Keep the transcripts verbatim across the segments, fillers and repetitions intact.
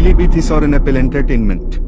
ᱵᱤᱵᱤ ᱛᱷᱤᱥᱚᱨ ᱮᱱᱮᱯᱮᱞ entertainment.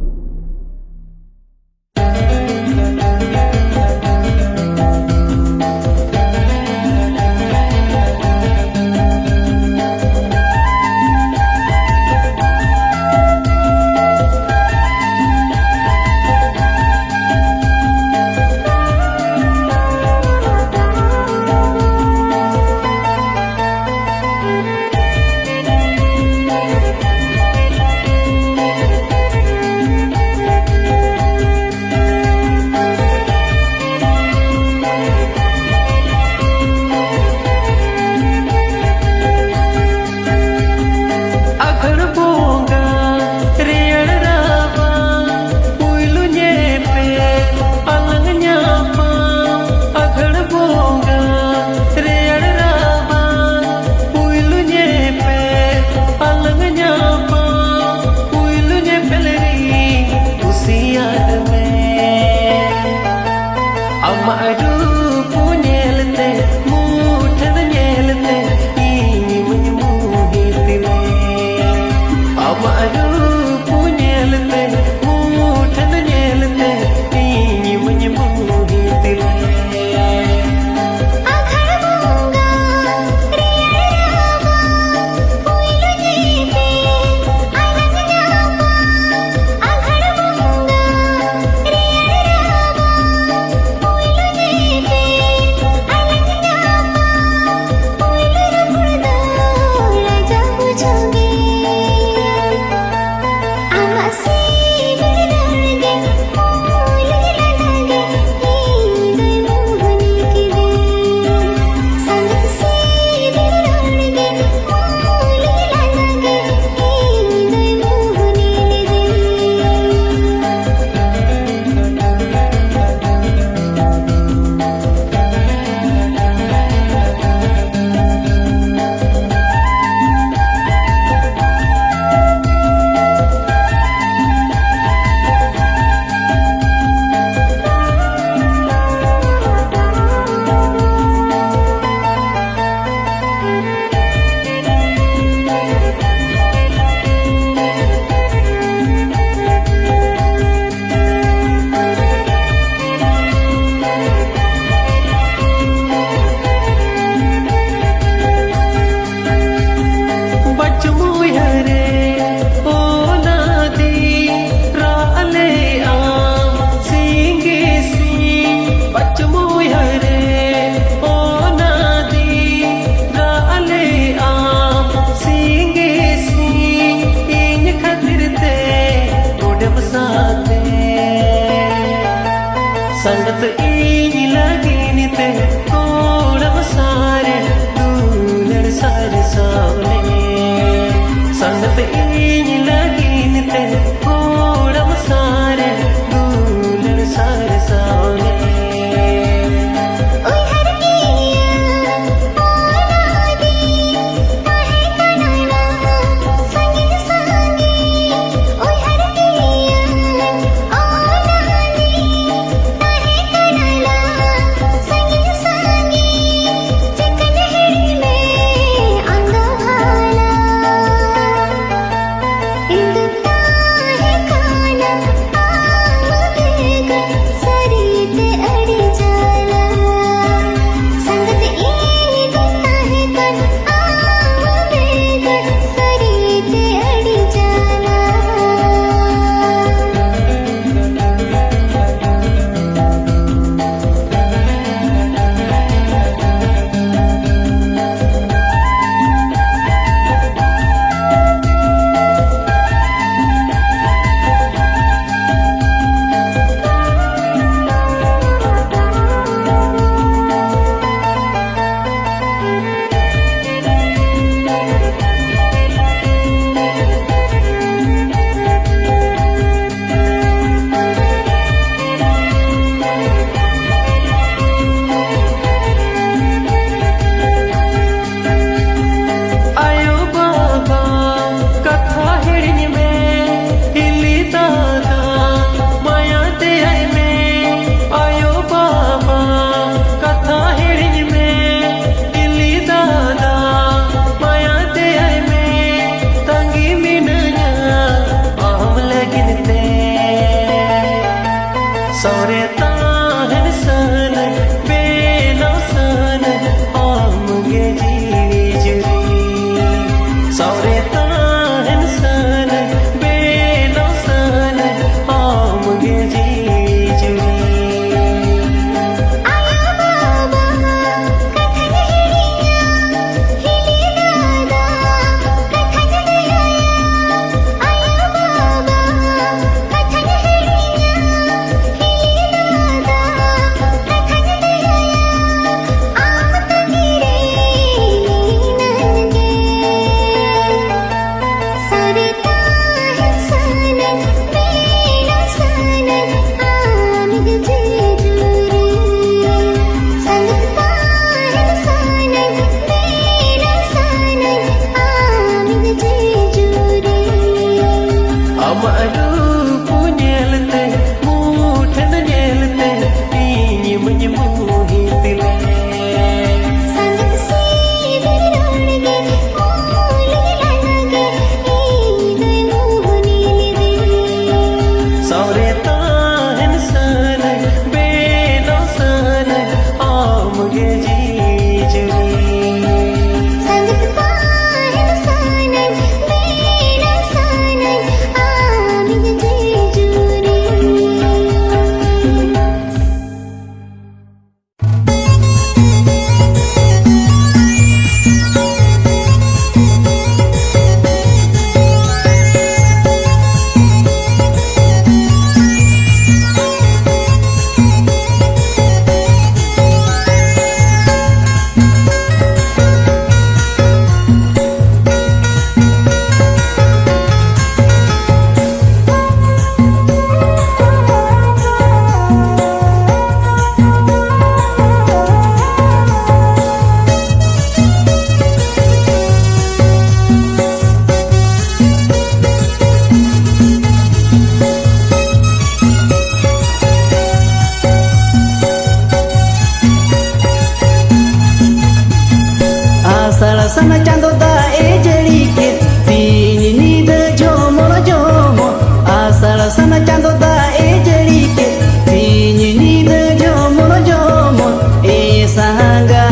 ᱮ ᱡᱟᱹᱲᱤ ᱠᱮᱫ, ᱥᱤᱧ ᱧᱤᱫᱟᱹ ᱡᱷᱚᱢᱚᱨ ᱡᱷᱚᱢᱚᱨ, ᱟᱥᱟᱲ ᱥᱟᱱ ᱪᱟᱸᱫᱚ ᱫᱟᱜ ᱮ ᱡᱟᱹᱲᱤ ᱠᱮᱫ, ᱥᱤᱧ ᱧᱤᱫᱟᱹ ᱡᱷᱚᱢᱚᱨ ᱡᱷᱚᱢᱚᱨ, ᱮ ᱥᱟᱸᱜᱟ᱾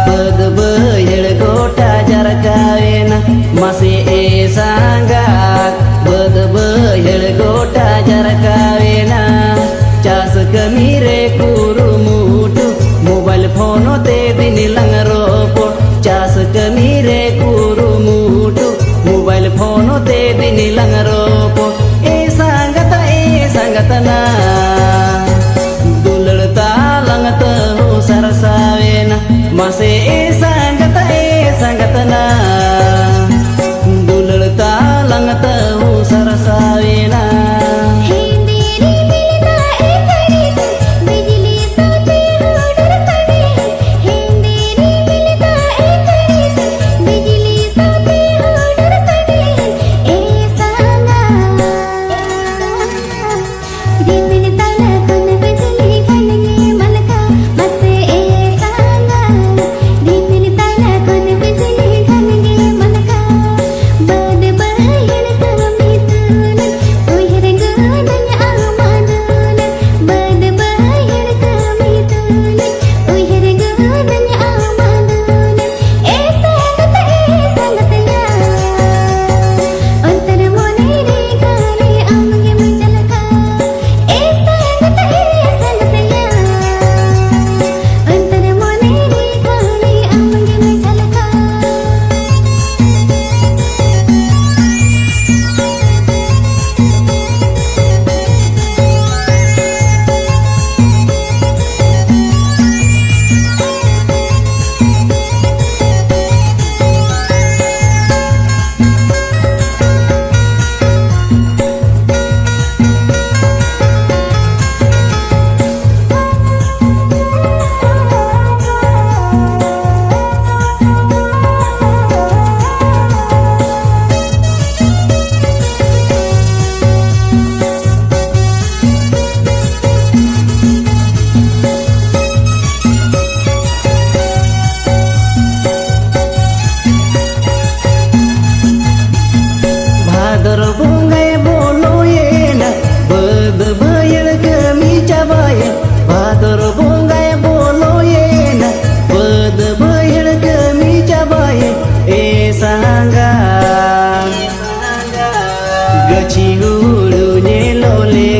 ᱵᱟᱹᱫᱽ ᱵᱟᱹᱭᱦᱟᱹᱲ ᱜᱚᱴᱟ ᱡᱟᱨᱠᱟᱣᱮᱱᱟ, ᱢᱟᱥᱮ ᱮ ᱥᱟᱸᱜᱟᱛ᱾ ᱵᱟᱹᱫᱽ ᱵᱟᱹᱭᱦᱟᱹᱲ ᱜᱚᱴᱟ ᱡᱟᱨᱠᱟᱣᱮᱱᱟ, ᱪᱟᱥ ᱠᱟᱹᱢᱤ ᱨᱮ ᱠᱩᱨᱩᱢᱩᱴᱩ᱾ ᱢᱳᱵᱟᱭᱤᱞ ᱯᱷᱳᱱ ᱛᱮ ᱫᱤᱱ ᱞᱟᱝ ᱨᱚᱯᱚᱲ, ᱪᱟᱥ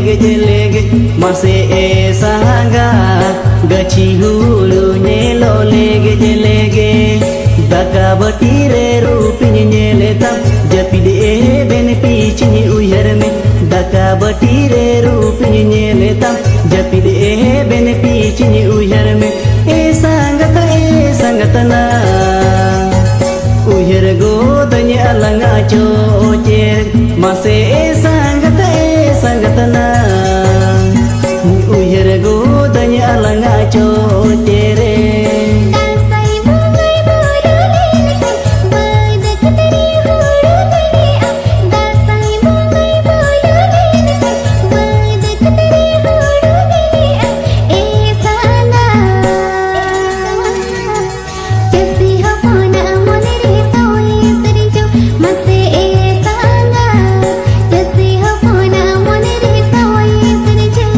ᱞᱮᱜᱮᱡ ᱞᱮᱜᱮᱡ, ᱢᱟᱥᱮ ᱮ ᱥᱟᱸᱜᱟ, ᱜᱟᱹᱪᱷᱤ ᱦᱩᱲᱩ ᱧᱮᱞᱚᱜ ᱞᱮᱜᱮᱡ ᱞᱮᱜᱮᱡ᱾ ᱫᱟᱠᱟ ᱵᱟᱹᱴᱤ ᱨᱮ ᱨᱩᱯᱤᱧ ᱧᱮᱞ ᱛᱟᱢ, ᱡᱟᱹᱯᱤᱫ ᱮᱵᱷᱮᱱ ᱯᱤᱪᱤᱧ ᱩᱭᱦᱟᱹᱨ ᱢᱮ᱾ ᱫᱟᱠᱟ ᱵᱟᱹᱴᱤ ᱨᱮ ᱨᱩᱯᱤᱧ ᱧᱮᱞ ᱛᱟᱢ, ᱡᱟᱹᱯᱤᱫ ᱮᱵᱷᱮᱱ ᱯᱤᱪᱤᱧ ᱩᱭᱦᱟᱹᱨ ᱢᱮ᱾ ᱮ ᱥᱟᱸᱜᱟᱛ, ᱮ ᱥᱟᱸᱜᱟᱛ ᱱᱟ, ᱩᱭᱦᱟᱹᱨ ᱜᱚᱫᱟᱹᱧ ᱟᱞᱟᱝᱟᱜ ᱪᱚᱪᱮᱨ᱾ ᱢᱟᱥᱮ ᱮ ᱥᱟᱸᱜᱟᱛ, ᱮ ᱥᱟᱸᱜᱟᱛ ᱱᱟ, ᱩᱭᱦᱟᱹᱨ ᱜᱚᱫᱟᱹᱧ ᱟᱞᱟᱝᱟᱜ ᱪᱚᱪᱮᱨ᱾ ᱫᱟᱸᱥᱟᱭ ᱵᱚᱸᱜᱟᱭ ᱵᱚᱞᱚ ᱞᱮᱱᱠᱷᱟᱱ ᱵᱟᱹᱫᱽ ᱠᱷᱮᱛ ᱨᱮ ᱦᱩᱲᱩ ᱵᱤᱞᱤᱜᱼᱟ᱾ ᱫᱟᱸᱥᱟᱭ ᱵᱚᱸᱜᱟᱭ ᱵᱚᱞᱚ ᱞᱮᱱᱠᱷᱟᱱ ᱵᱟᱹᱫᱽ ᱠᱷᱮᱛ ᱨᱮ ᱦᱩᱲᱩ ᱵᱤᱞᱤᱜᱼᱟ᱾ ᱮ ᱥᱟᱸᱜᱟ, ᱪᱟᱹᱥᱤ ᱦᱚᱯᱚᱱᱟᱜ ᱢᱚᱱᱮ ᱨᱮ ᱥᱟᱶ ᱮ ᱥᱤᱨᱡᱟᱹᱣ, ᱢᱟᱥᱮ ᱮ ᱥᱟᱸᱜᱟ᱾ ᱪᱟᱹᱥᱤ ᱦᱚᱯᱚᱱᱟᱜ ᱢᱚᱱᱮ ᱨᱮ ᱥᱟᱶ ᱮ ᱥᱤᱨᱡᱟᱹᱣ᱾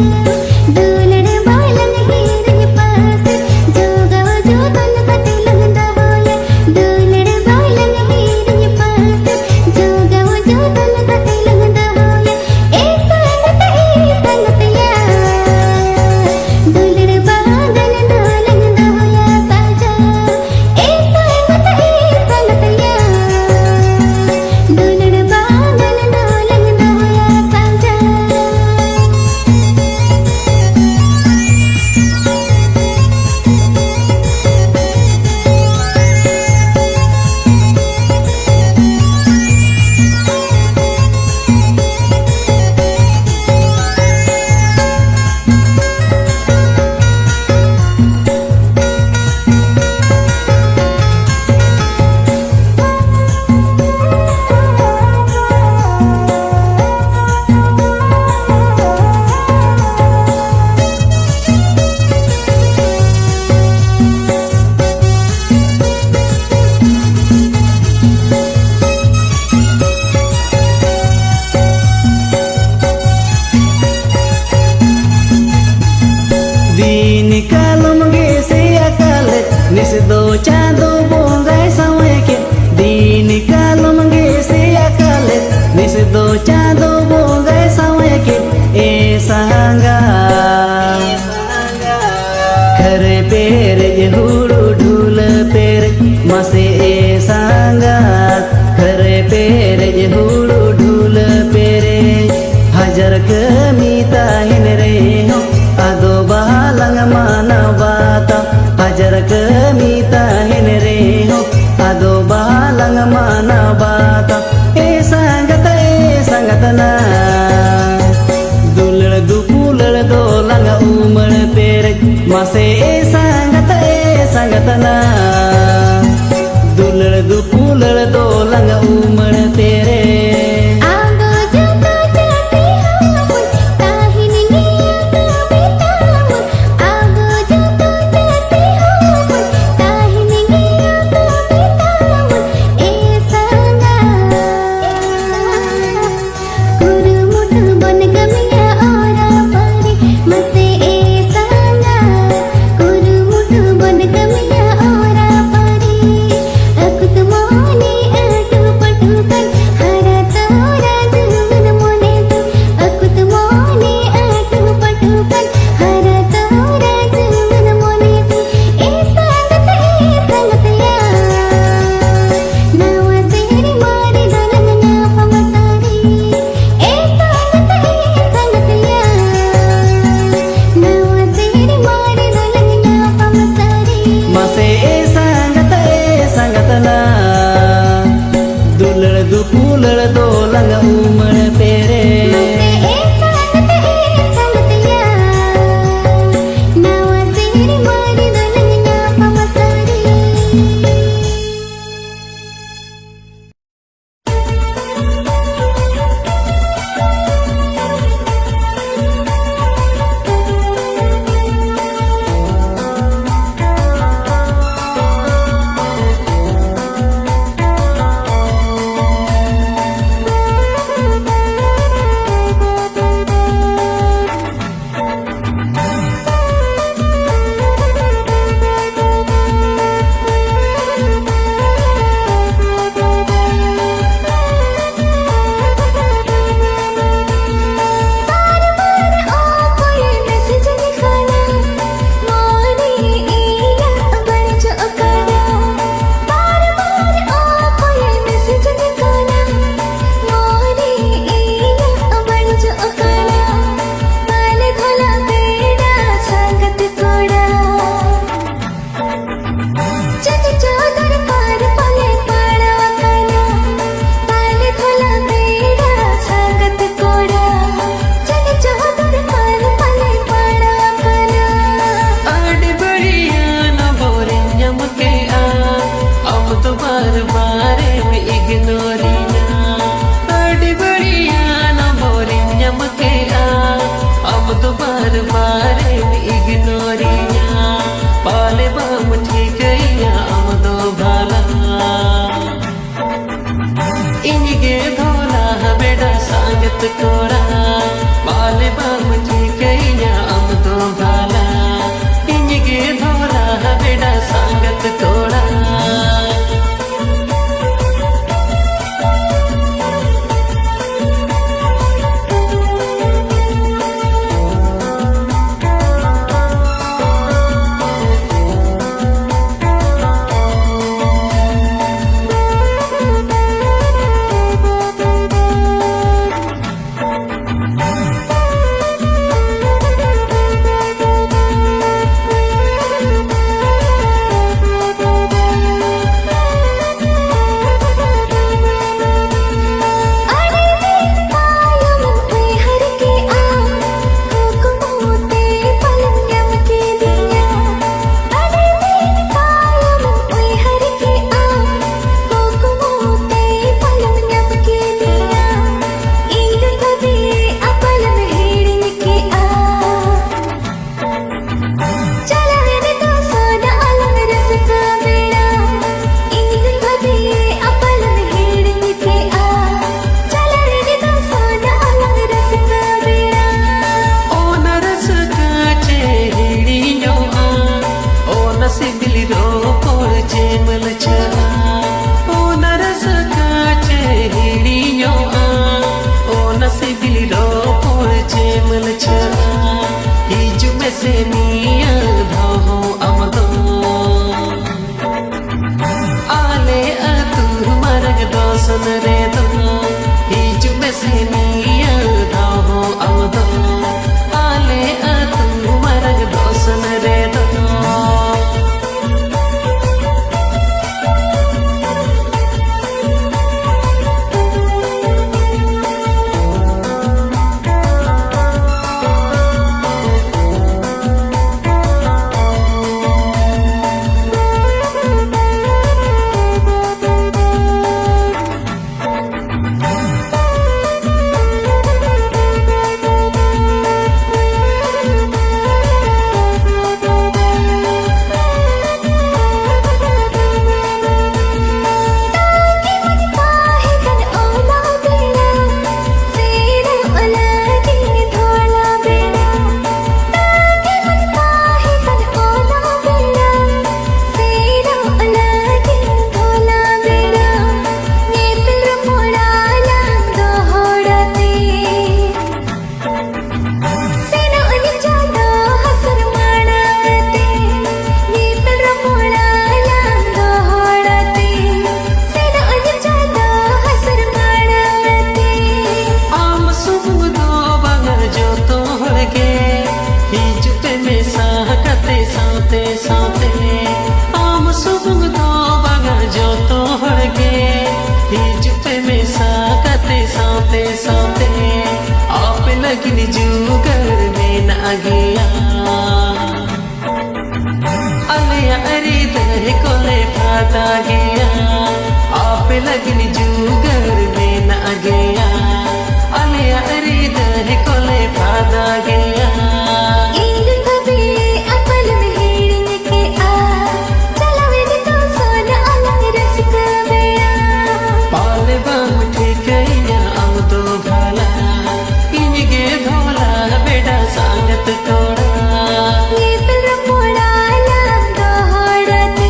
ᱫᱩᱞᱟᱹᱲ ᱵᱟᱞᱟᱝ ᱦᱤᱨᱤᱧ ᱯᱟᱹᱥᱤᱨ, ᱡᱚᱜᱟᱣ ᱡᱚᱛᱚᱱ ᱠᱟᱛᱮ ᱞᱟᱝ ᱫᱚᱦᱚᱭᱟ᱾ ᱫᱩᱞᱟᱹᱲ ᱵᱟᱞᱟᱝ ᱦᱤᱨᱤᱧ ᱯᱟᱹᱥᱤᱨ, ᱡᱚᱜᱟᱣ ᱡᱚᱛᱚᱱ ᱠᱟᱛᱮ ᱞᱟᱝ ᱫᱚᱦᱚᱭᱟ᱾ ᱮ ᱥᱟᱸᱜᱟᱛ, ᱮ ᱥᱟᱸᱜᱟᱛ ᱭᱟ, ᱫᱩᱞᱟᱹᱲ ᱵᱟᱦᱟ ᱜᱟᱱ ᱫᱚᱞᱟᱝ ᱫᱚᱦᱚᱭᱟ ᱥᱟᱡᱟᱣ᱾ ᱮ ᱥᱟᱸᱜᱟᱛ, ᱮ ᱥᱟᱸᱜᱟᱛ ᱭᱟ, ᱫᱩᱞᱟᱹᱲ ᱵᱟᱦᱟ ᱜᱟᱱ ᱫᱚᱞᱟᱝ ᱫᱚᱦᱚᱭᱟ ᱥᱟᱡᱟᱣ᱾ ᱫᱤᱱ ᱠᱟᱞᱚᱢ ᱜᱮ ᱥᱮ ᱟᱠᱟᱞᱮᱫ, ᱱᱮᱥ ᱫᱚ ᱪᱟᱸᱫᱚ ᱵᱚᱸᱜᱟᱭ ᱥᱟᱶᱟᱭ ᱠᱮᱫ᱾ ᱫᱤᱱ ᱠᱟᱞᱚᱢ ᱜᱮ ᱥᱮ ᱟᱠᱟᱞᱮᱫ, ᱱᱮᱥ ᱫᱚ ᱪᱟᱸᱫᱚ ᱵᱚᱸᱜᱟᱭ ᱥᱟᱶᱟᱭ ᱠᱮᱫ᱾ ᱮ ᱢᱟᱥᱮ ᱮ ᱥᱟᱸᱜᱟᱛ, ᱠᱷᱟᱹᱨᱟᱹᱭ ᱯᱮᱨᱮᱡ, ᱦᱩᱲᱩ ᱰᱷᱩᱞᱟᱹ ᱯᱮᱨᱮᱡ, ᱦᱟᱡᱟᱨ ᱠᱟᱹᱢᱤ ᱛᱟᱦᱮᱱ ᱨᱮᱦᱚᱸ ᱟᱫᱚ ᱵᱟᱞᱟᱝ ᱢᱟᱱᱟᱣ ᱵᱟᱛᱟᱣ᱾ ᱦᱟᱡᱟᱨ ᱠᱟᱹᱢᱤ ᱛᱟᱦᱮᱱ ᱨᱮᱦᱚᱸ ᱟᱫᱚ ᱵᱟᱞᱟᱝ ᱢᱟᱱᱟᱣ ᱵᱟᱛᱟᱣ᱾ ᱮ ᱥᱟᱸᱜᱟᱛ, ᱮ ᱥᱟᱸᱜᱟᱛ ᱱᱟ, ᱫᱩᱞᱟᱹᱲ ᱫᱩᱯᱩᱞᱟᱹᱲ ᱫᱚ ᱞᱟᱝ ᱩᱢᱟᱹᱲ ᱯᱮᱨᱮᱡ᱾ ᱢᱟᱥᱮ ᱮ ᱥᱟᱸᱜᱟᱛ, ᱮ ᱥᱟᱸᱜᱟᱛ ᱱᱟ, ᱫᱩᱞᱟᱹᱲ ᱫᱩᱯᱩᱞᱟᱹᱲ ᱫᱚ ᱞᱟᱝ ᱩᱢᱟᱹᱲ ᱯᱮᱨᱮᱡ᱾ ᱟᱵᱚ ᱡᱚᱛᱚ ᱪᱟᱹᱥᱤ ᱦᱚᱯᱚᱱ ᱛᱟᱦᱮᱱ ᱜᱮᱭᱟ ᱠᱟᱹᱢᱤ ᱛᱟᱵᱚᱱ᱾ ᱟᱵᱚ ᱡᱚᱛᱚ ᱪᱟᱹᱥᱤ ᱦᱚᱯᱚᱱ ᱛᱟᱦᱮᱱ ᱜᱮᱭᱟ ᱠᱟᱹᱢᱤ ᱛᱟᱵᱚᱱ᱾ ᱮ ᱥᱟᱸᱜᱟᱛ, ᱠᱩᱨᱩᱢᱩᱴᱩ ᱵᱚᱱ ᱠᱟᱹᱢᱤᱭᱟ ᱚᱨᱟ ᱯᱟᱹᱨᱤ᱾ ᱢᱟᱥᱮ ᱮ ᱥᱟᱸᱜᱟᱛ, ᱠᱩᱨᱩᱢᱩᱴᱩ ᱵᱚᱱ ᱠᱟᱹᱢᱤᱭᱟ ᱚᱨᱟ ᱯᱟᱹᱨᱤ᱾ ᱟᱹᱠᱩᱛ ᱢᱚᱱᱮ ᱟᱹᱴᱩ ᱯᱟᱹᱴᱩ ᱠᱟᱱ ᱦᱟᱨᱟ ᱛᱚᱨᱟ ᱡᱩᱣᱟᱹᱱ ᱢᱚᱱᱮ ᱫᱚ᱾ ᱟᱹᱠᱩᱛ ᱢᱚᱱᱮ ᱟᱹᱴᱩ ᱯᱟᱹᱴᱩ ᱠᱟᱱ ᱦᱟᱨᱟ ᱛᱚᱨᱟ ᱡᱩᱣᱟᱹᱱ ᱢᱚᱱᱮ ᱫᱚ᱾ ᱮ ᱥᱟᱸᱜᱟᱛ, ᱮ ᱥᱟᱸᱜᱟᱛ ᱭᱟ, ᱱᱟᱣᱟ ᱥᱮᱨᱢᱟ ᱨᱮ ᱫᱚᱞᱟᱝ ᱧᱟᱯᱟᱢ ᱥᱟᱹᱨᱤ᱾ ᱮ ᱥᱟᱸᱜᱟᱛ, ᱮ ᱥᱟᱸᱜᱟᱛ ᱭᱟ, ᱱᱟᱣᱟ ᱥᱮᱨᱢᱟ ᱨᱮ ᱫᱚᱞᱟᱝ ᱧᱟᱯᱟᱢ ᱥᱟᱹᱨᱤ᱾ ᱢᱟᱥᱮ ᱮ ᱥᱟᱸᱜᱟᱛ, ᱮ ᱥᱟᱸᱜᱟᱛ ᱱᱟ, ᱫᱩᱞᱟᱹᱲ ᱫᱩᱯᱩᱞᱟᱹᱲ ᱫᱚ ᱞᱟᱝ ᱩᱢᱟᱹᱲ ᱯᱮᱨᱮᱡ᱾ ᱢᱟᱥᱮ ᱮ ᱥᱟᱸᱜᱟᱛ, ᱮ ᱥᱟᱸᱜᱟᱛ ᱭᱟ, ᱱᱟᱣᱟ ᱥᱮᱨᱢᱟ ᱨᱮ ᱫᱚᱞᱟᱝ ᱧᱟᱯᱟᱢ ᱥᱟᱹᱨᱤ᱾ ᱯᱟᱞᱮ ᱵᱟᱢ ᱴᱷᱤᱠᱟᱹᱭᱟ ᱟᱢ ᱫᱚ ᱵᱷᱟᱞᱟ, ᱤᱧ ᱜᱮ ᱫᱷᱚᱞᱟ ᱵᱮᱰᱟ ᱥᱟᱸᱜᱟᱛ ᱠᱚᱲᱟ᱾ ᱯᱟᱞᱮ ᱵᱟᱢ ᱴᱷᱤᱠᱟᱹᱭᱟ ᱟᱢ ᱫᱚ ᱵᱷᱟᱞᱟ, ᱤᱧ ᱜᱮ ᱫᱷᱚᱞᱟ ᱵᱮᱰᱟ ᱥᱟᱸᱜᱟᱛ ᱠᱚᱲᱟ᱾ ᱚᱱᱟ ᱨᱟᱹᱥᱠᱟᱹ ᱪᱮ ᱦᱤᱲᱤᱧᱚᱜᱼᱟ, ᱚᱱᱟ ᱥᱤᱵᱤᱞ ᱨᱚᱯᱚᱲ ᱪᱮ ᱢᱟᱹᱞᱪᱷᱟᱹᱜᱼᱟ᱾ ᱚᱱᱟ ᱨᱟᱹᱥᱠᱟᱹ ᱪᱮ ᱦᱤᱲᱤᱧᱚᱜᱼᱟ, ᱚᱱᱟ ᱥᱤᱵᱤᱞ ᱨᱚᱯᱚᱲ ᱪᱮ ᱢᱟᱹᱞᱪᱷᱟᱹᱜᱼᱟ᱾ ᱦᱤᱡᱩᱜ ᱢᱮᱥᱮ ᱱᱤᱭᱟᱹ ᱫᱷᱟᱣ ᱦᱚᱸ ᱟᱢ ᱫᱚ᱾ ᱟᱞᱮ ᱟᱹᱛᱩ ᱢᱟᱨᱟᱝ ᱫᱚᱥᱚᱱ ᱨᱮᱫᱚ, ᱦᱤᱡᱩᱜ ᱢᱮᱥᱮ ᱱᱤᱭᱟᱹ ᱫᱷᱟᱣ ᱦᱚᱸ ᱟᱢ ᱫᱚ᱾ ᱟᱞᱮ ᱟᱹᱛᱩ ᱢᱟᱨᱟᱝ ᱫᱚᱥᱚᱱ ᱨᱮᱫᱚ᱾ ᱟᱹᱨᱤ ᱫᱟᱹᱭ ᱠᱚᱞᱮ ᱯᱷᱟᱫᱟ ᱜᱮᱭᱟ, ᱟᱯᱮ ᱞᱟᱹᱜᱤᱫ ᱡᱩᱜᱟᱹᱲ ᱢᱮᱱᱟᱜ ᱜᱮᱭᱟ᱾ ᱟᱞᱮᱭᱟᱜ ᱟᱹᱨᱤ ᱫᱟᱹᱭ ᱠᱚᱞᱮ ᱯᱷᱟᱫᱟ ᱜᱮᱭᱟ᱾ ᱤᱧ ᱫᱩᱧ ᱵᱷᱟᱹᱵᱤᱭᱮᱫᱼᱟ ᱯᱟᱞᱮᱢ ᱦᱤᱲᱤᱧ ᱠᱮᱜᱼᱟ, ᱪᱟᱞᱟᱣᱮᱱ ᱫᱚ ᱥᱚᱱᱟ ᱟᱞᱟᱝ ᱨᱟᱹᱥᱠᱟᱹ ᱢᱮᱭᱟ᱾ ᱯᱟᱞᱮ ᱵᱟᱢ ᱴᱷᱤᱠᱟᱹᱭᱟ ᱟᱢ ᱫᱚ ᱵᱷᱟᱞᱟ, ᱤᱧ ᱜᱮ ᱵᱷᱳᱞᱟ ᱵᱮᱰᱟ ᱥᱟᱸᱜᱟᱛ ᱠᱚᱲᱟ᱾ ᱧᱮᱯᱮᱞ ᱨᱚᱯᱚᱲᱟ ᱞᱟᱝ ᱫᱚᱦᱲᱟ ᱛᱮ᱾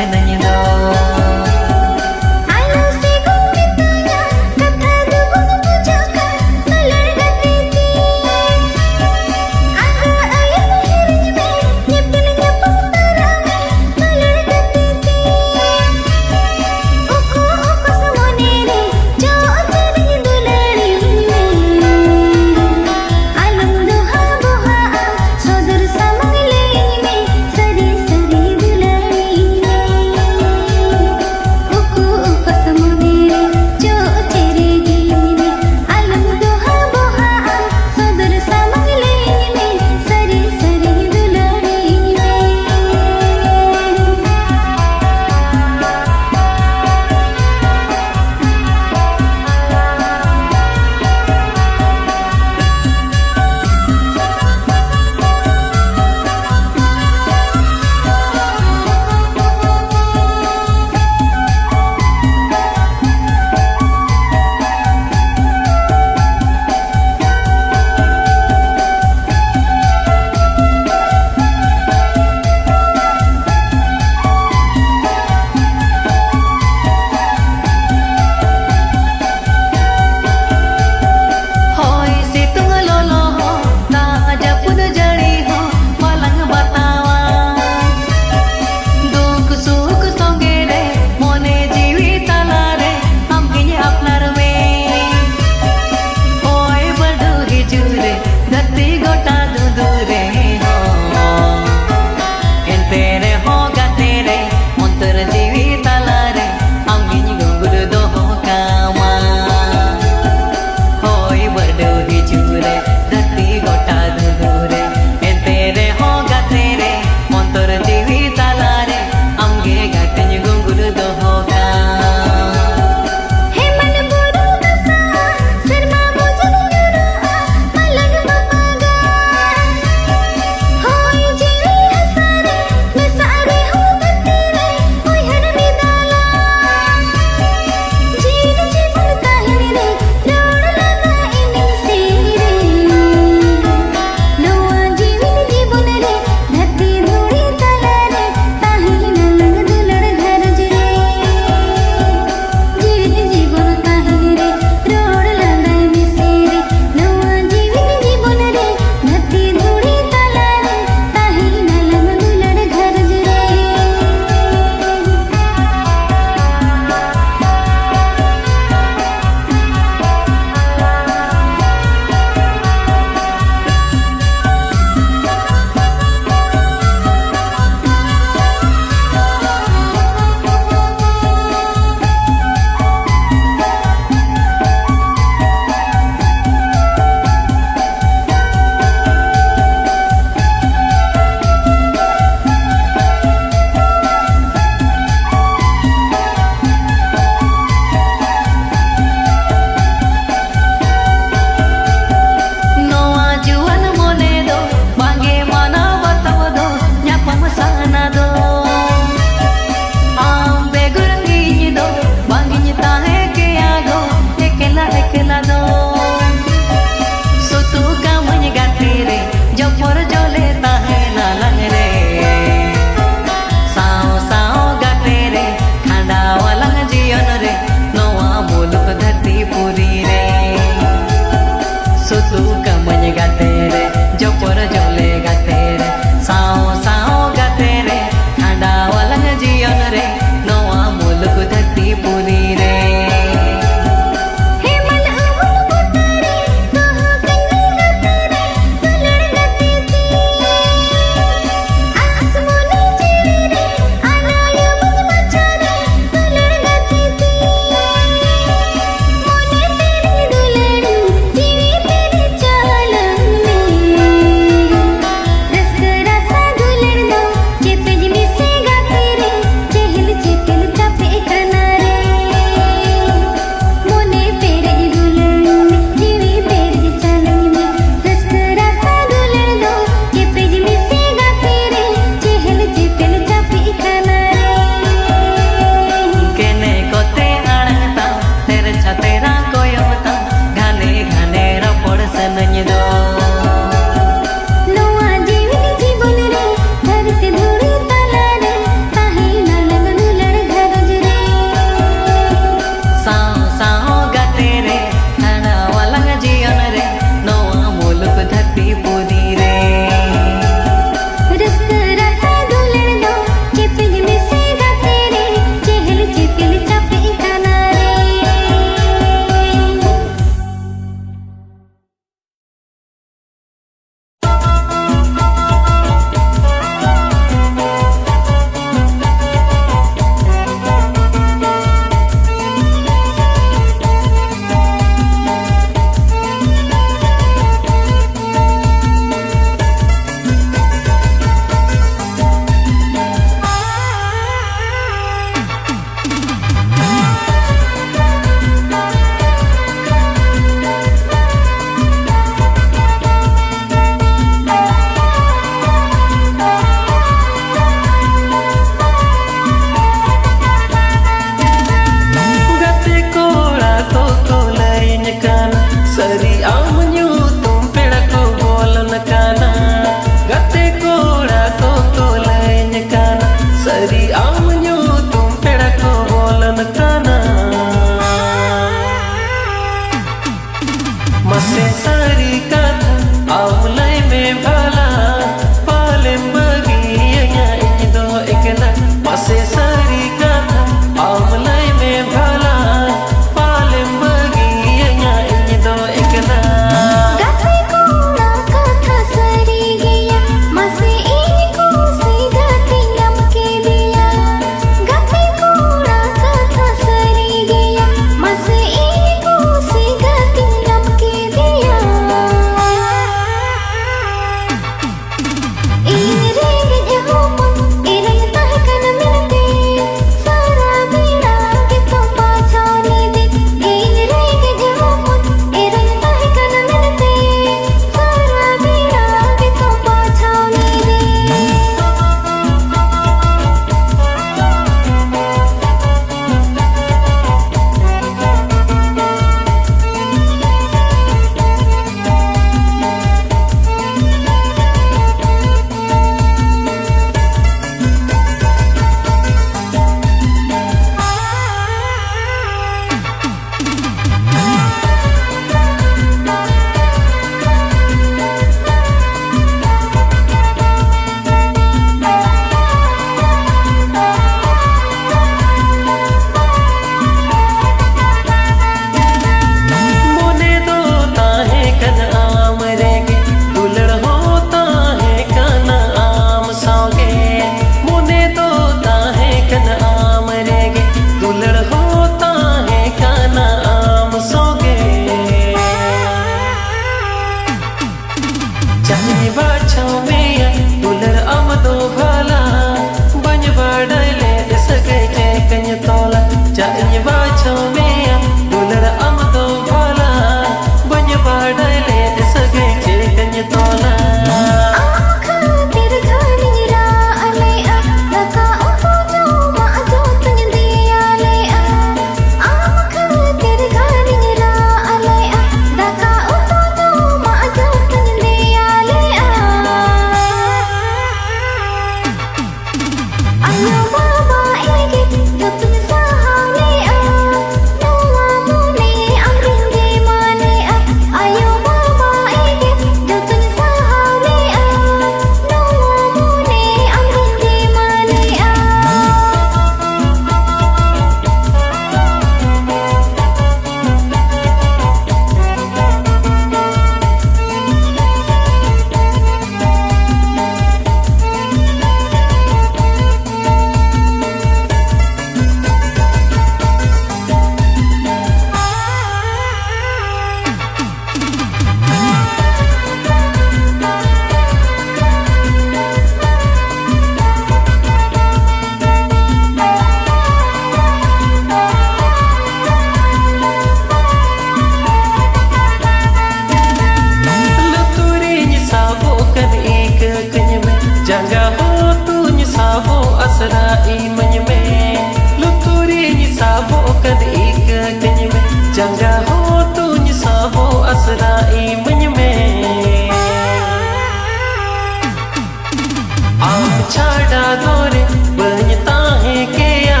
ᱪᱷᱟᱰᱟ ᱫᱚᱨᱮ ᱵᱟᱹᱧ ᱛᱟᱦᱮᱸ ᱠᱮᱭᱟ,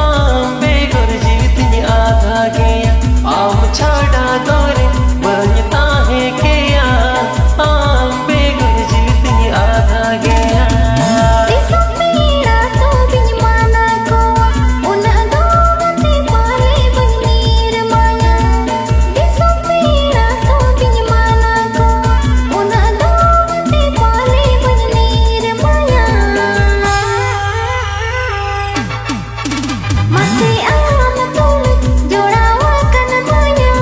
ᱟᱢ ᱵᱮᱜᱚᱨ ᱡᱤᱣᱤ ᱛᱤᱧ ᱟᱫᱷᱟ ᱜᱮᱭᱟ᱾ ᱟᱢ ᱪᱷᱟᱰᱟ ᱫᱚᱨᱮ ᱵᱟᱹᱧ ᱛᱟᱦᱮᱸ ᱠᱮᱭᱟ, ᱟᱢ ᱵᱮᱜᱚᱨ ᱡᱤᱣᱤ ᱛᱤᱧ ᱟᱫᱷᱟ ᱜᱮᱭᱟ᱾ ᱫᱤᱥᱚᱢ ᱯᱮᱲᱟ ᱛᱚᱵᱮᱧ ᱢᱟᱱᱟ ᱠᱚᱣᱟ, ᱩᱱᱟᱹᱜ ᱫᱚ ᱜᱟᱛᱮ ᱯᱟᱞᱮ ᱵᱟᱹᱧ ᱱᱤᱨᱢᱟᱭᱟ᱾ ᱫᱤᱥᱚᱢ ᱯᱮᱲᱟ ᱛᱚᱵᱮᱧ ᱢᱟᱱᱟ ᱠᱚᱣᱟ, ᱩᱱᱟᱹᱜ ᱫᱚ ᱜᱟᱛᱮ ᱯᱟᱞᱮ ᱵᱟᱹᱧ ᱱᱤᱨᱢᱟᱭᱟ᱾ ᱢᱟᱥᱮ ᱟᱢ ᱛᱩᱞᱩᱡ ᱡᱚᱲᱟᱣ ᱟᱠᱟᱱ ᱢᱟᱭᱟ,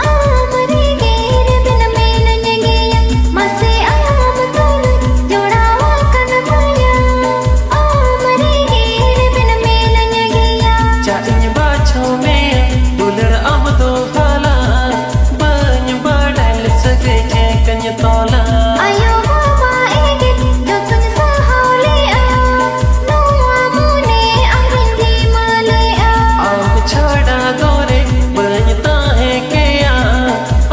ᱟᱢ ᱨᱮᱜᱮ ᱨᱮᱵᱮᱱ ᱢᱮᱱᱟᱹᱧ ᱜᱮᱭᱟ᱾ ᱢᱟᱥᱮ ᱟᱢ ᱛᱩᱞᱩᱡ ᱡᱚᱲᱟᱣ ᱟᱠᱟᱱ ᱢᱟᱭᱟ, ᱟᱢ ᱨᱮᱜᱮ ᱨᱮᱵᱮᱱ ᱢᱮᱱᱟᱹᱧ ᱜᱮᱭᱟ᱾ ᱪᱟᱜ ᱤᱧ ᱵᱟᱪᱷᱟᱣ ᱢᱮᱭᱟ ᱫᱩᱞᱟᱹᱲ ᱟᱢ ᱫᱚ ᱵᱷᱟᱞᱟ, ᱵᱟᱹᱧ ᱵᱟᱰᱟᱭ ᱞᱮ ᱥᱟᱹᱜᱟᱹᱭ ᱪᱮᱫ ᱠᱟᱹᱧ ᱛᱚᱞᱟ᱾ ᱟᱭᱳ ᱵᱟᱵᱟ ᱮᱜᱮᱨ ᱡᱚᱛᱚᱧ ᱥᱟᱦᱟᱣ ᱞᱮᱜᱼᱟ, ᱱᱚᱣᱟ ᱢᱚᱱᱮ ᱟᱢᱨᱮᱧ ᱡᱤᱢᱟᱹ ᱞᱮᱜᱼᱟ᱾ ᱟᱢ ᱪᱷᱟᱰᱟ ᱫᱚᱨᱮ ᱵᱟᱹᱧ ᱛᱟᱦᱮᱸ ᱠᱮᱭᱟ,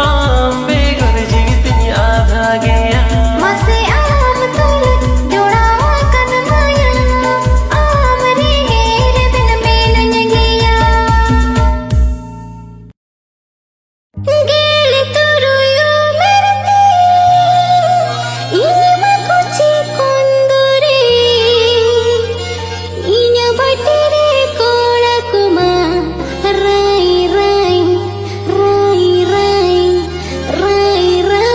ᱟᱢ ᱵᱮᱜᱚᱨ ᱡᱤᱣᱤ ᱛᱤᱧ ᱟᱫᱷᱟ ᱜᱮᱭᱟ᱾ ᱢᱟᱥᱮ ᱟᱢ ᱛᱩᱞᱩᱡ ᱡᱚᱲᱟᱣ ᱟᱠᱟᱱ ᱢᱟᱭᱟ, ᱟᱢ ᱨᱮᱜᱮ ᱨᱮᱵᱮᱱ ᱢᱮᱱᱟᱹᱧ ᱜᱮᱭᱟ᱾ ᱜᱮᱞ ᱛᱩᱨᱩᱭ ᱩᱢᱮᱨ ᱛᱮ ᱤᱧ ᱢᱟ ᱠᱩᱪᱤ ᱠᱚᱸᱫᱚᱨᱮ, ᱤᱧᱟᱹᱜ ᱵᱟᱹᱴᱤ ᱨᱮ ᱠᱚᱲᱟ ᱠᱚᱢᱟ ᱨᱟᱭ, ᱨᱟᱭ, ᱨᱟᱭ, ᱨᱟᱭ, ᱨᱟᱭ, ᱨᱟᱭ᱾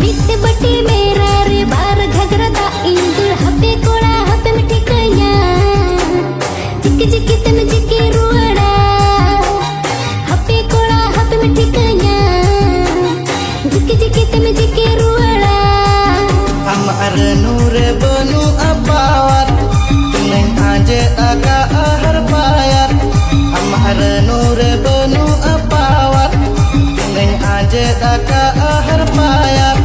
ᱢᱤᱫ ᱵᱟᱹᱴᱤ ᱢᱮᱨᱟ ᱨᱮ ᱵᱟᱨ ᱜᱷᱟᱜᱽᱨᱟ ᱫᱟᱜ ᱤᱧ ᱫᱩᱞ, ᱦᱟᱯᱮ ᱠᱚᱲᱟ ᱦᱟᱯᱮᱢ ᱴᱷᱤᱠᱟᱹᱧᱟ, ᱡᱤᱠᱤ ᱡᱤᱠᱤ ᱛᱮᱢ ᱡᱤᱠᱤ ᱨᱩᱣᱟᱹᱲᱟ᱾ ᱦᱟᱯᱮ ᱠᱚᱲᱟ ᱦᱟᱯᱮᱢ ᱴᱷᱤᱠᱟᱹᱧᱟ, ᱡᱤᱠᱤ ᱡᱤᱠᱤ ᱛᱮᱢ ᱡᱤᱠᱤ ᱨᱩᱣᱟᱹᱲᱟ᱾ ᱟᱢᱟᱜ ᱨᱟᱹᱱᱩ ᱨᱮ ᱵᱟᱹᱱᱩᱜᱼᱟ ᱯᱟᱣᱟᱨ, ᱛᱤᱱᱟᱹᱧ ᱟᱸᱡᱮᱫ ᱟᱠᱟᱱ ᱟᱦᱟᱨ ᱯᱟᱭᱟᱨ, ᱟᱢᱟᱜ ᱨᱟᱹᱱᱩ ᱨᱮ ᱵᱟᱹᱱᱩᱜᱼᱟ ᱯᱟᱣᱟᱨ᱾ ᱛᱤᱱᱟᱹᱧ ᱟᱸᱡᱮᱫ ᱟᱠᱟᱫ ᱟᱦᱟᱨ ᱯᱟᱭᱟᱨ,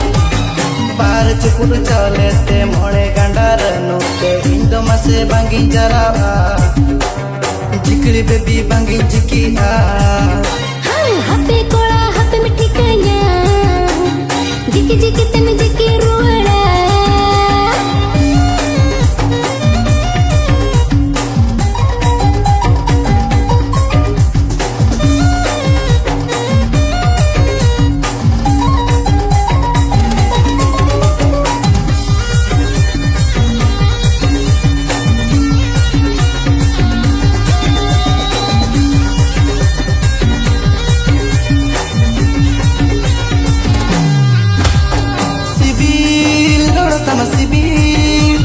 ᱵᱟᱨ ᱪᱩᱯᱩᱫ ᱪᱟᱣᱞᱮ ᱛᱮ ᱢᱚᱬᱮ ᱜᱟᱱᱰᱟ ᱨᱟᱹᱱᱩ ᱛᱮ ᱤᱧ ᱫᱚ ᱢᱟᱥᱮ ᱵᱟᱝᱜᱤᱧ ᱡᱟᱨᱟᱜᱼᱟ᱾ ᱡᱤᱠᱲᱤ ᱵᱮᱵᱤ ᱵᱟᱝᱜᱤᱧ ᱡᱤᱠᱤᱜᱼᱟ᱾ ᱦᱟᱸ, ᱦᱟᱯᱮ ᱠᱚᱲᱟ, ᱦᱟᱯᱮᱢ ᱴᱷᱤᱠᱟᱹᱧᱟ᱾ ᱡᱤᱠᱤ ᱡᱤᱠᱤ ᱛᱮᱢ ᱡᱤᱠᱤ ᱨᱩᱣᱟᱹᱲᱟ᱾ ᱥᱤᱵᱤᱞ ᱨᱚᱲ ᱛᱟᱢ ᱥᱤᱵᱤᱞ,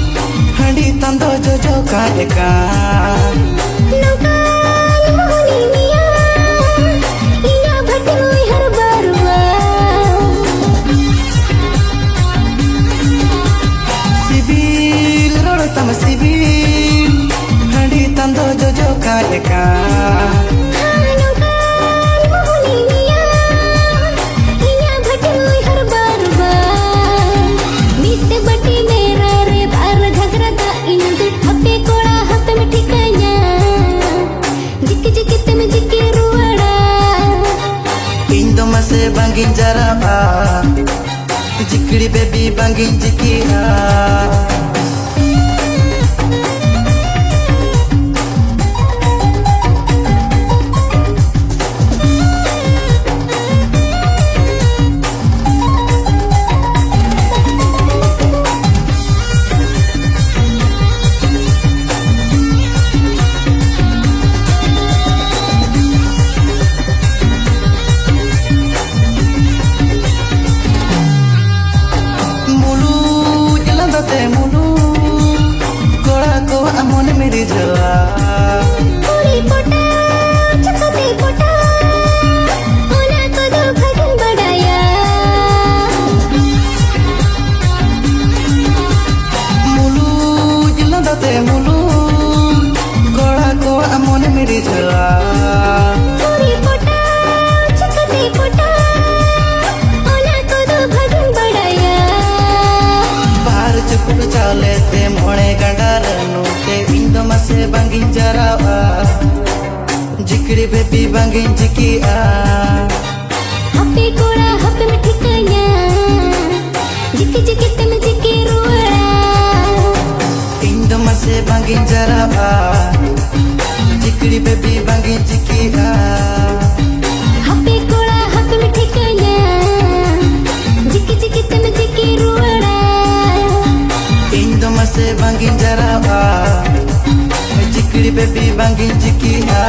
ᱦᱟᱺᱰᱤ ᱛᱟᱢ ᱫᱚ ᱡᱚᱡᱚ ᱠᱟᱜ ᱞᱮᱠᱟ᱾ ᱱᱚᱝᱠᱟᱱ ᱢᱚᱦᱚᱱᱤ ᱢᱮᱭᱟ, ᱤᱧᱟᱹᱜ ᱵᱷᱟᱹᱴᱤ ᱩᱭᱦᱟᱹᱨ ᱵᱟᱹᱨᱩᱣᱟ᱾ ᱥᱤᱵᱤᱞ ᱨᱚᱲ ᱛᱟᱢ ᱥᱤᱵᱤᱞ, ᱦᱟᱺᱰᱤ ᱛᱟᱢ ᱫᱚ ᱡᱚᱡᱚ ᱠᱟᱜ ᱞᱮᱠᱟ᱾ ᱦᱟᱱ ᱱᱚᱝᱠᱟᱱ ᱢᱚᱦᱚᱱᱤ ᱢᱮᱭᱟ, ᱤᱧᱟᱹᱜ ᱵᱷᱟᱹᱴᱤ ᱩᱭᱦᱟᱹᱨ ᱵᱟᱨ ᱵᱟᱨ᱾ ᱢᱤᱫ ᱵᱟᱹᱴᱤ ᱢᱮᱨᱟ ᱨᱮ ᱵᱟᱨ ᱜᱷᱟᱜᱽᱨᱟ ᱫᱟᱜ ᱤᱧ ᱫᱩᱞ᱾ ᱦᱟᱯᱮ ᱠᱚᱲᱟ ᱦᱟᱯᱮᱢ ᱴᱷᱤᱠᱟᱹᱧᱟ, ᱡᱤᱠᱤ ᱡᱤᱠᱤ ᱛᱮᱢ ᱡᱤᱠᱤ ᱨᱩᱣᱟᱹᱲᱟ᱾ ᱤᱧ ᱫᱚ ᱢᱟᱥᱮ ᱵᱟᱝᱜᱤᱧ ᱡᱟᱨᱟᱜᱼᱟ, ᱡᱤᱠᱲᱤ ᱵᱮᱵᱤ ᱵᱟᱝᱜᱤᱧ ᱡᱤᱠᱤᱜᱼᱟ᱾ ᱢᱩᱞᱩᱡ ᱞᱟᱸᱫᱟᱛᱮ ᱢᱩᱞᱩᱡ, ᱠᱚᱲᱟ ᱠᱚᱣᱟᱜ ᱢᱚᱱᱮᱢ ᱨᱤᱡᱷᱟᱹᱣᱟ᱾ ᱠᱩᱲᱤ ᱯᱚᱴᱟᱣ, ᱪᱷᱟᱛᱟᱛᱮ ᱯᱚᱴᱟᱣ, ᱚᱱᱟ ᱠᱚᱫᱚ ᱵᱷᱟᱜᱤᱧ ᱵᱟᱰᱟᱭᱟ᱾ ᱢᱩᱞᱩᱡ ᱞᱟᱸᱫᱟᱛᱮ ᱢᱩᱞᱩᱡ, ᱡᱟᱨᱟᱣᱟ, ᱡᱤᱠᱲᱤ ᱵᱮᱵᱤ ᱵᱟᱝᱜᱤᱧ ᱡᱤᱠᱤᱜᱼᱟ᱾ ᱦᱟᱯᱮ ᱠᱚᱲᱟ ᱦᱟᱯᱮᱢ ᱴᱷᱤᱠᱟᱹᱧᱟ, ᱡᱤᱠᱤ ᱡᱤᱠᱤ ᱛᱮᱢ ᱡᱤᱠᱤ ᱨᱩᱣᱟᱹᱲᱟ᱾ ᱤᱧ ᱫᱚ ᱢᱟᱥᱮ ᱵᱟᱝᱜᱤᱧ ᱡᱟᱨᱟᱣᱟ, ᱡᱤᱠᱲᱤ ᱵᱮᱵᱤ ᱵᱟᱝᱜᱤᱧ ᱡᱤᱠᱤᱜᱼᱟ᱾ ᱦᱟᱯᱮ ᱠᱚᱲᱟ ᱦᱟᱯᱮᱢ ᱴᱷᱤᱠᱟᱹᱧᱟ, ᱡᱤᱠᱤ ᱡᱤᱠᱤ ᱛᱮᱢ ᱡᱤᱠᱤ ᱨᱩᱣᱟᱹᱲᱟ᱾ ᱤᱧ ᱫᱚ ᱢᱟᱥᱮ ᱵᱟᱝᱜᱤᱧ ᱡᱟᱨᱟᱣᱟ, ᱡᱤᱠᱲᱤ ᱵᱮᱵᱤ ᱵᱟᱝᱜᱤᱧ ᱡᱤᱠᱤᱜᱼᱟ᱾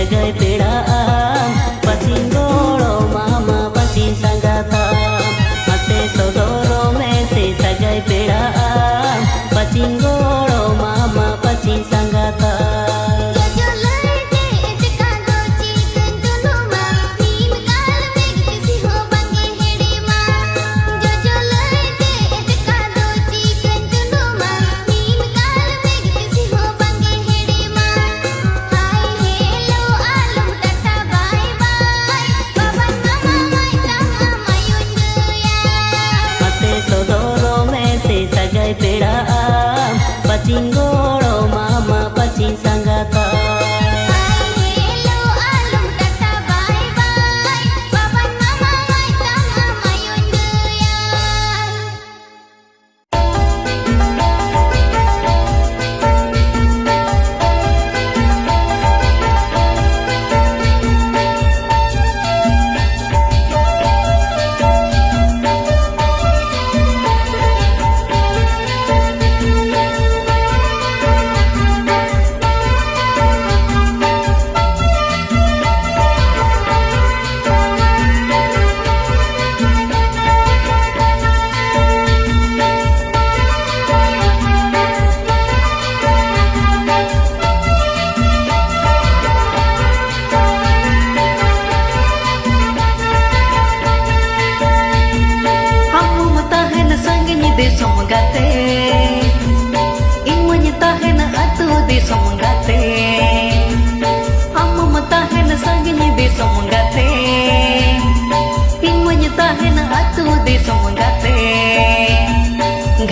ᱥᱟᱹᱜᱟᱹᱭ ᱯᱮᱲᱟᱜᱼᱟ, ᱯᱟᱹᱪᱤᱧ ᱜᱚᱲᱚᱢᱟᱢᱟ, ᱯᱟᱹᱪᱤᱧ ᱥᱟᱸᱜᱟᱛᱟ᱾ ᱢᱟᱥᱮ ᱥᱚᱫᱚᱨᱚᱜ ᱢᱮᱥᱮ ᱥᱟᱹᱜᱟᱹᱭ ᱯᱮᱲᱟᱜᱼᱟ, ᱯᱟᱹᱪᱤᱧ ᱜᱚᱲᱚᱢᱟᱢᱟ, ᱯᱟᱹᱪᱤᱧ ᱥᱟᱸᱜᱟᱛᱟ᱾ ᱡᱚᱡᱚ ᱞᱟᱹᱭ ᱛᱮ ᱮᱛᱠᱟ ᱫᱚ ᱪᱤᱠᱟᱹᱧ ᱛᱩᱱᱩᱢᱟ, ᱱᱤᱢ ᱠᱟᱞ ᱢᱮᱜᱽ ᱛᱤᱥᱤ ᱦᱚᱸ ᱵᱟᱝᱜᱮ ᱦᱮᱲᱮᱢᱟ᱾ ᱡᱚᱡᱚ ᱞᱟᱹᱭ ᱛᱮ ᱮᱛᱠᱟ ᱫᱚ ᱪᱤᱠᱟᱹᱧ ᱛᱩᱱᱩᱢᱟ, ᱱᱤᱢ ᱠᱟᱞ ᱢᱮᱜᱽ ᱛᱤᱥᱤ ᱦᱚᱸ ᱵᱟᱝᱜᱮ ᱦᱮᱲᱮᱢᱟ᱾ ᱦᱟᱭ ᱦᱮᱞᱳ ᱟᱞᱚᱢ ᱴᱟᱴᱟ ᱵᱟᱭ ᱵᱟᱭ, ᱵᱟᱵᱟᱧ ᱢᱟᱢᱟ ᱢᱟᱭ ᱛᱟᱢᱟ ᱢᱟᱭᱩᱧ ᱜᱟᱹᱭᱟ᱾ ᱢᱟᱥᱮ ᱥᱚᱫᱚᱨᱚᱜ ᱢᱮᱥᱮ ᱥᱟᱹᱜᱟᱹᱭ ᱯᱮᱲᱟᱜᱼᱟ, ᱯᱟᱹᱪᱤᱧ ᱜᱚᱲᱚᱢᱟᱢᱟ, ᱯᱟᱹᱪᱤᱧ ᱥᱟᱸᱜᱟᱛᱟ᱾ ᱦᱟᱭ ᱦᱮᱞᱳ ᱟᱞᱚᱢ ᱴᱟᱴᱟ ᱵᱟᱭ ᱵᱟᱭ, ᱵᱟᱵᱟᱧ ᱢᱟᱢᱟ ᱢᱟᱭ ᱛᱟᱢᱟ ᱢᱟᱭᱩᱧ ᱜᱟᱹᱭᱟ᱾ ᱟᱢ ᱢᱟᱢ ᱛᱟᱦᱮᱱ ᱥᱟᱺᱜᱤᱧ ᱫᱤᱥᱚᱢ ᱜᱟᱛᱮ, ᱤᱧ ᱢᱟᱧ ᱛᱟᱦᱮᱱ ᱟᱹᱛᱩ ᱫᱤᱥᱚᱢ ᱜᱟᱛᱮ᱾ ᱟᱢ ᱢᱟᱢ ᱛᱟᱦᱮᱱ ᱥᱟᱺᱜᱤᱧ ᱫᱤᱥᱚᱢ ᱜᱟᱛᱮ, ᱤᱧ ᱢᱟᱧ ᱛᱟᱦᱮᱱ ᱟᱹᱛᱩ ᱫᱤᱥᱚᱢ ᱜᱟᱛᱮ᱾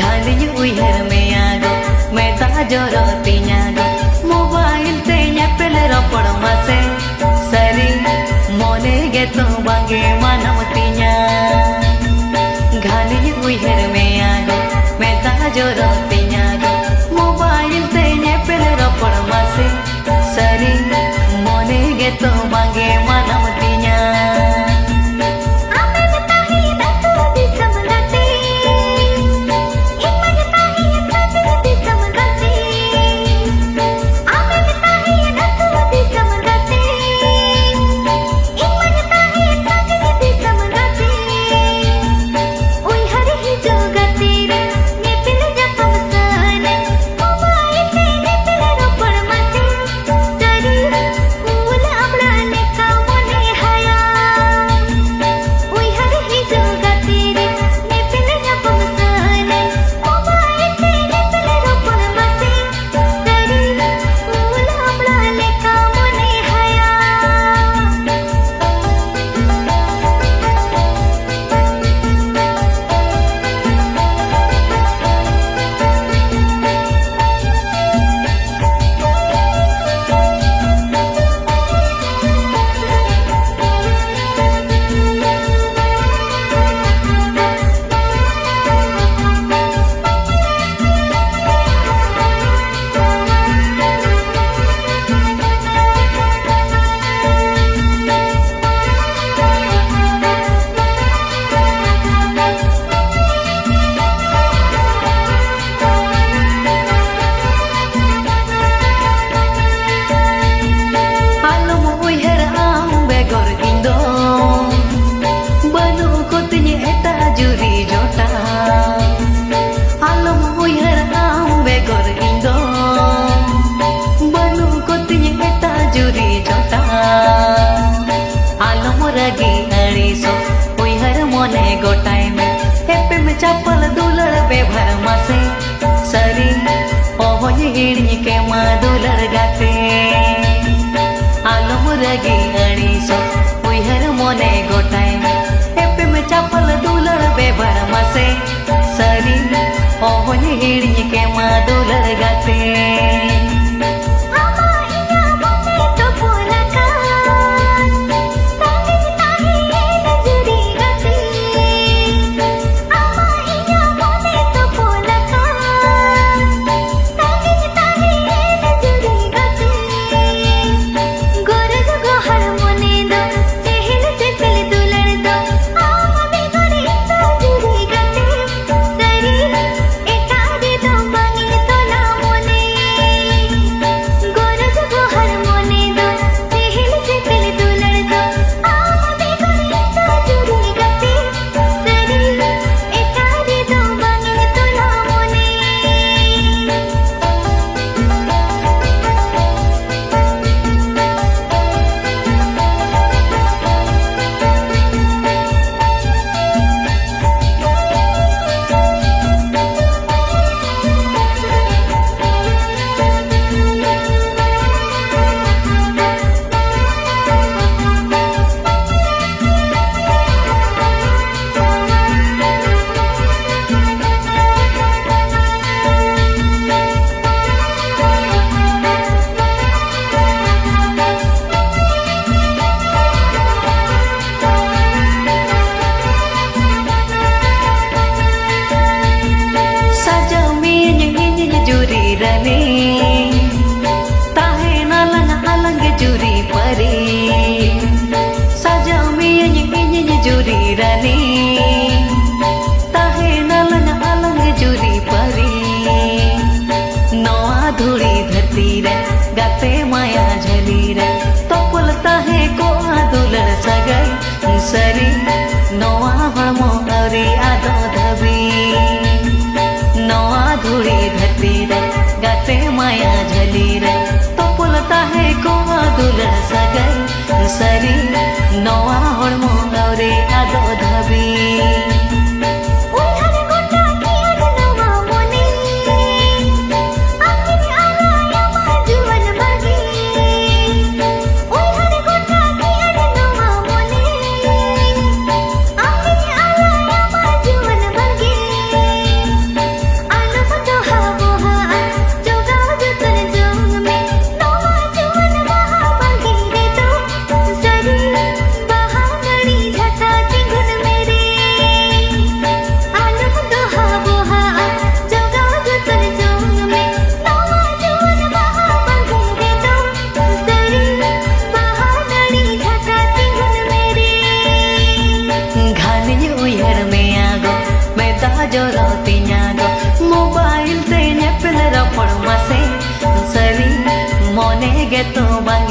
ᱜᱷᱟᱱᱮᱧ ᱩᱭᱦᱟᱹᱨ ᱢᱮᱭᱟ ᱜᱚ, ᱢᱮᱫ ᱫᱟᱜ ᱡᱚᱨᱚᱜ ᱛᱤᱧᱟ ᱜᱚ, ᱢᱳᱵᱟᱭᱤᱞ ᱛᱮ ᱧᱮᱯᱮᱞ ᱨᱚᱯᱚᱲ ᱢᱟᱥᱮ᱾ ᱥᱟᱹᱨᱤ ᱢᱚᱱᱮ ᱜᱮᱛᱚ ᱵᱟᱝᱜᱮ ᱢᱟᱱᱟᱣ ᱛᱤᱧᱟ᱾ ᱜᱷᱟᱱᱮᱧ ᱩᱭᱦᱟᱹᱨ ᱢᱮᱭᱟ ᱜᱚ, ᱢᱮᱫ ᱫᱟᱜ ᱡᱚᱨᱚᱜ ᱛᱤᱧᱟ ᱜᱚ, ᱢᱳᱵᱟᱭᱤᱞ ᱛᱮ ᱧᱮᱯᱮᱞ ᱨᱚᱯᱚᱲ ᱢᱟᱥᱮ᱾ ᱥᱟᱹᱨᱤ ᱢᱚᱱᱮ ᱜᱮᱛᱚ ᱵᱟᱝᱜᱮ ᱢᱟᱱᱟᱣ ᱛᱤᱧᱟ᱾ ᱟᱢᱮᱢ ᱛᱟᱦᱮᱸᱭᱮᱱ ᱟᱹᱛᱩ ᱫᱤᱥᱚᱢ ᱜᱟᱛᱮ, ᱤᱧ ᱢᱟᱧ ᱛᱟᱦᱮᱸᱭᱮᱱ ᱟᱹᱛᱩ ᱫᱤᱥᱚᱢ ᱜᱟᱛᱮ᱾ ᱟᱢᱮᱢ ᱛᱟᱦᱮᱸᱭᱮᱱ ᱟᱹᱛᱩ ᱫᱤᱥᱚᱢ ᱜᱟᱛᱮ, ᱦᱤᱲᱤᱧ ᱠᱮᱢᱟ ᱫᱩᱞᱟᱹᱲ ᱜᱟᱛᱮ, ᱟᱞᱚᱢ ᱨᱟᱹᱜᱤ ᱟᱹᱲᱤᱥᱚᱜ, ᱩᱭᱦᱟᱹᱨ ᱢᱚᱱᱮ ᱜᱚᱴᱟᱭ ᱢᱮ᱾ ᱮᱯᱮᱢ ᱪᱟᱯᱟᱞ ᱫᱩᱞᱟᱹᱲ ᱵᱮᱵᱷᱟᱨ ᱢᱟᱥᱮ, ᱥᱟᱹᱨᱤ ᱚᱦᱚᱧ ᱦᱤᱲᱤᱧ ᱠᱮᱢᱟ ᱫᱩᱞᱟᱹᱲ ᱜᱟᱛᱮ᱾ ᱟᱢᱟᱜ ᱤᱧᱟᱹᱜ ᱢᱚᱱᱮ ᱛᱚᱯᱚᱞ ᱟᱠᱟᱱ, ᱛᱟᱺᱜᱤᱧ ᱛᱟᱦᱮᱸᱭᱮᱱ ᱡᱩᱨᱤ ᱜᱟᱛᱮ᱾ ᱟᱢᱟᱜ ᱤᱧᱟᱹᱜ ᱢᱚᱱᱮ ᱛᱚᱯᱚᱞ ᱟᱠᱟᱱ, ᱛᱟᱺᱜᱤᱧ ᱛᱟᱦᱮᱸᱭᱮᱱ ᱡᱩᱨᱤ ᱜᱟᱛᱮ᱾ ᱜᱚᱨᱚᱡᱽ ᱜᱚᱦᱟᱨ ᱢᱚᱱᱮ ᱫᱚ, ᱪᱮᱦᱮᱞ ᱪᱮᱯᱮᱞ ᱫᱩᱞᱟᱹᱲ ᱫᱚ, ᱟᱢ ᱵᱮᱜᱚᱨ ᱤᱧ ᱫᱚ ᱡᱩᱨᱤ ᱜᱟᱛᱮ᱾ ᱥᱟᱹᱨᱤ ᱮᱴᱟᱜ ᱨᱮᱫᱚ ᱵᱟᱝ ᱤᱧ ᱛᱚᱞᱟ ᱢᱚᱱᱮ᱾ ᱜᱚᱨᱚᱡᱽ ᱜᱚᱦᱟᱨ ᱢᱚᱱᱮ ᱫᱚ, ᱪᱮᱦᱮᱞ ᱪᱮᱯᱮᱞ ᱫᱩᱞᱟᱹᱲ ᱫᱚ, ᱟᱢ ᱵᱮᱜᱚᱨ ᱤᱧ ᱫᱚ ᱡᱩᱨᱤ ᱜᱟᱛᱮ᱾ ᱥᱟᱹᱨᱤ ᱮᱴᱟᱜ ᱨᱮᱫᱚ ᱵᱟᱝ ᱤᱧ ᱛᱚᱞᱟ ᱢᱚᱱᱮ᱾ ᱥᱟᱡᱟᱣ ᱢᱤᱭᱟᱹᱧ ᱤᱧᱤᱧ ᱡᱩᱨᱤ ᱨᱟᱹᱱᱤ, ᱛᱟᱦᱮᱱᱟ ᱞᱟᱝ ᱟᱞᱟᱝ ᱜᱮ ᱡᱩᱨᱤ ᱯᱟᱹᱨᱤ᱾ ᱥᱟᱡᱟᱣ ᱢᱤᱭᱟᱹᱧ ᱤᱧᱤᱧ ᱡᱩᱨᱤ ᱨᱟᱹᱱᱤ, ᱛᱟᱦᱮᱱᱟ ᱞᱟᱝ ᱟᱞᱟᱝ ᱜᱮ ᱡᱩᱨᱤ ᱯᱟᱹᱨᱤ᱾ ᱱᱚᱣᱟ ᱫᱷᱩᱲᱤ ᱫᱷᱟᱹᱨᱛᱤ ᱨᱮ, ᱜᱟᱛᱮ ᱢᱟᱭᱟ ᱡᱷᱟᱹᱞᱤ ᱨᱮ, ᱛᱚᱯᱚᱞ ᱛᱟᱦᱮᱸ ᱠᱚᱜᱼᱟ ᱫᱩᱞᱟᱹᱲ ᱥᱟᱹᱜᱟᱹᱭ᱾ ᱥᱟᱹᱨᱤ ᱱᱚᱣᱟ ᱦᱚᱲᱢᱚ ᱟᱹᱣᱨᱤ ᱟᱫᱚᱜ ᱫᱷᱟᱹᱵᱤᱡ, ᱱᱚᱣᱟ ᱫᱷᱩᱲᱤ ᱫᱷᱟᱹᱨᱛᱤ ᱨᱮ, ᱜᱟᱛᱮ ᱢᱟᱭᱟ ᱡᱷᱟᱹᱞᱤ ᱨᱮ, ᱛᱚᱯᱚᱞ ᱛᱟᱦᱮᱸ ᱠᱚᱜᱼᱟ ᱫᱩᱞᱟᱹᱲ ᱥᱟᱹᱜᱟᱹᱭ᱾ ᱥᱟᱹᱨᱤ ᱱᱚᱣᱟ ᱦᱚᱲᱢᱚ ᱟᱹᱣᱨᱤ ᱟᱫᱚᱜ ᱫᱷᱟᱹᱵᱤᱡ᱾ ᱩᱭᱦᱟᱹᱨ ᱜᱚᱴᱟ ᱠᱮᱫ ᱱᱚᱣᱟ ᱢᱚᱱᱮ, ᱟᱹᱠᱤᱱ ᱜᱮᱛᱚ ᱵᱟᱭ